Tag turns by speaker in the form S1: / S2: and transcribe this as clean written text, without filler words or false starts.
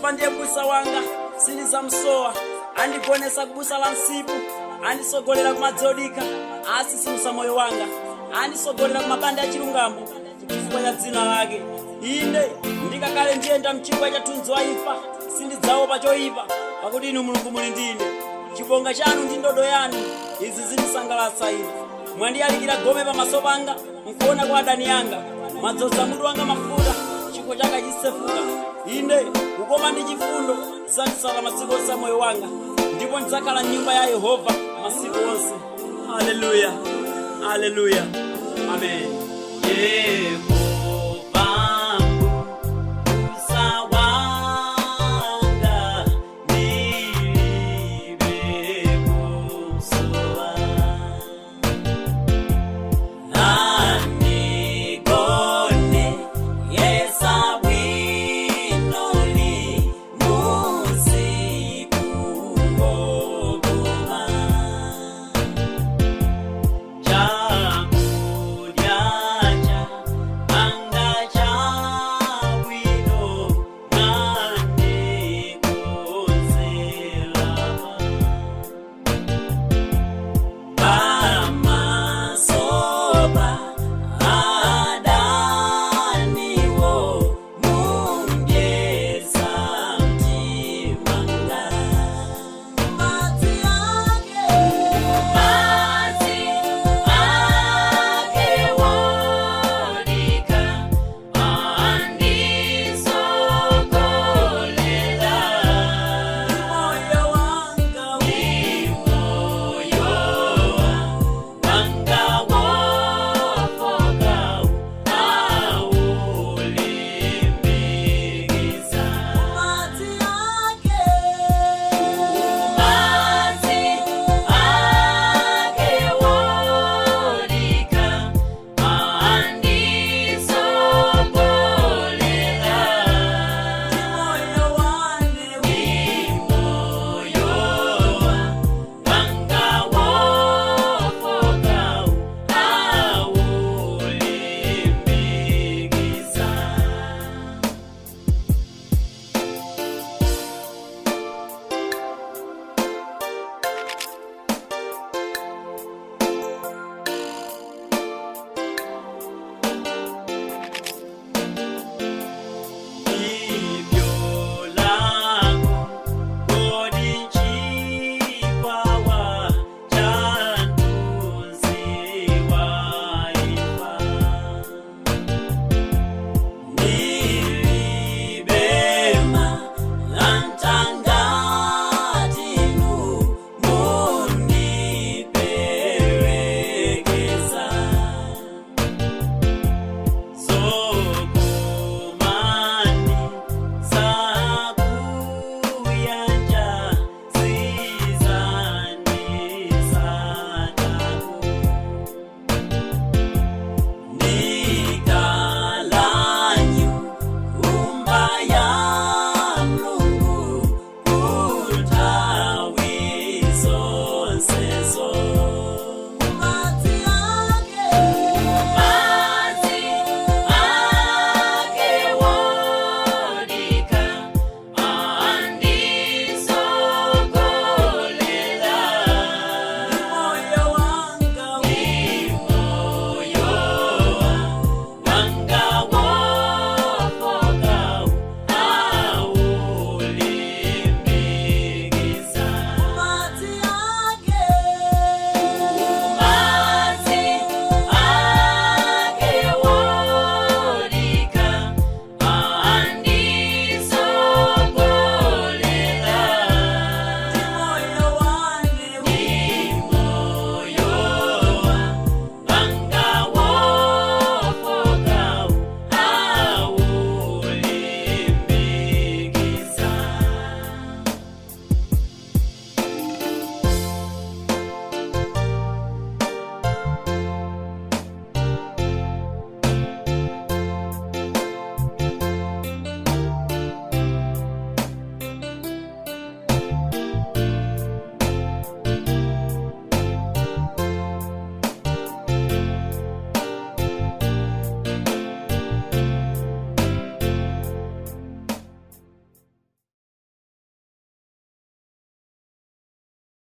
S1: Yehova ndiye m'busa wanga, sindidzamusowa. Andigonetsa kubusa la msipu, andisogolera kumadzi odikha, atsitsimutsa moyo wanga, andisogolera kumabande achilungamo chifukwa cha dzina lake. Inde ndikakhale ndiyenda mchigwa cha thunzi wa imfa, sindidzaopa choyipa, pakuti inu Mulungu muli ndine. Chibonga chanu ndi ndodo yanu, izi zindisangalatsa ine. Mwandiyalikira gome pamaso panga nkuona kwa adani anga. Mwadzoza mutu wanga mafuta, chikho changa chisefuka. Inde kukoma ndi chifundo zanditsata masiku onse a moyo wanga, ndipo ndidzakhala m'nyumba ya Yehova masiku onse. Haleluya, haleluya, amen.
S2: Yehova.